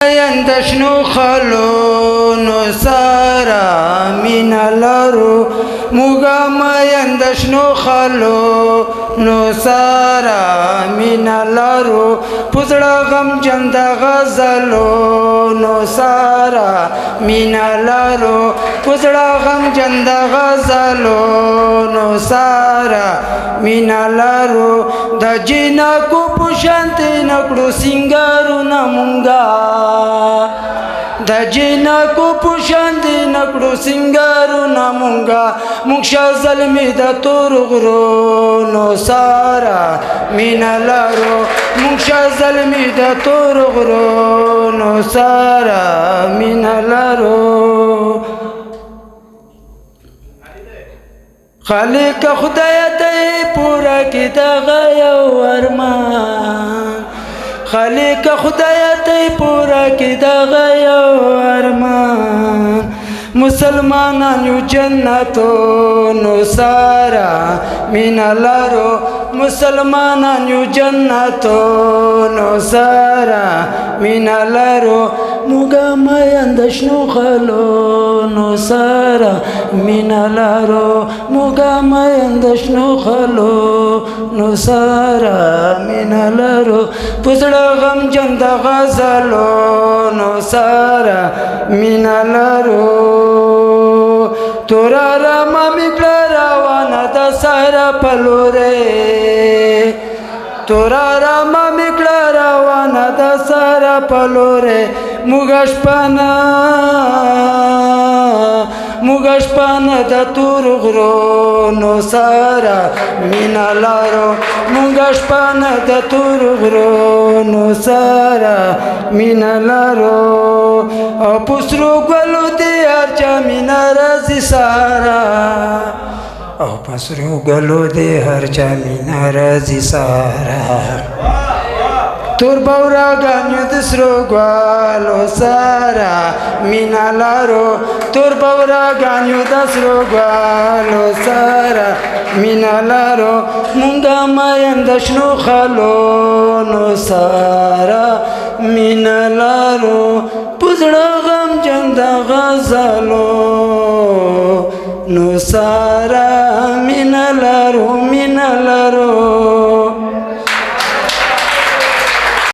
د شنو خلو نو سارا مینا لرو، موږه مین د شنو خلو نو سارا مینا لرو، پزړه غم جند غزلو نو سارا مینا لرو، پزړه غم جند غزلو نو سارا مینا لرو۔ د جنکو پشانت نکړو سنگارونه مونږه، د جنکو پشان دی نکړو سنگارونه مونږه، مونږ شازلمی د تور غرو نو سارا مینا لرو، مونږ شازلمی د تور غرو نو سارا مینا لرو۔ خالق خدای ته پورا کی دغه یو ارمان، خالق خدای ته پورا کی دغه یو ارمان، مسلمانان یو جنتو نو سارا مینا لرو، مسلمانان یو جنتو نو سارا مینا لرو، موږه مین د شنو خلو نو سارا مینا لرو، موږه مین د شنو خلو نو سارا مینا لرو، پزړه غم جند غزلو نو سارا مینا لرو۔ تورا را میکړه روانه د سارا پلوره، تورا را میکړه روانه د سارا پلوره، موږ شپانه، موږ شپانه د تور غرو نو سارا مینا لارو، موږ شپانه د تور غرو نو سارا مینا لارو، او پسرو ګلو دی هر چا مینا راځي سارا، او پسرو ګلو دی هر چا مینا راځي سارا، تور بوراګانو د سرو ګلو سارا مینا لارو، تور بوراګانو د سرو ګلو سارا مینا لارو، مونږه مین د شنو خلو نو سارا مینا لارو، پزړه غم جند غزلو نو سارا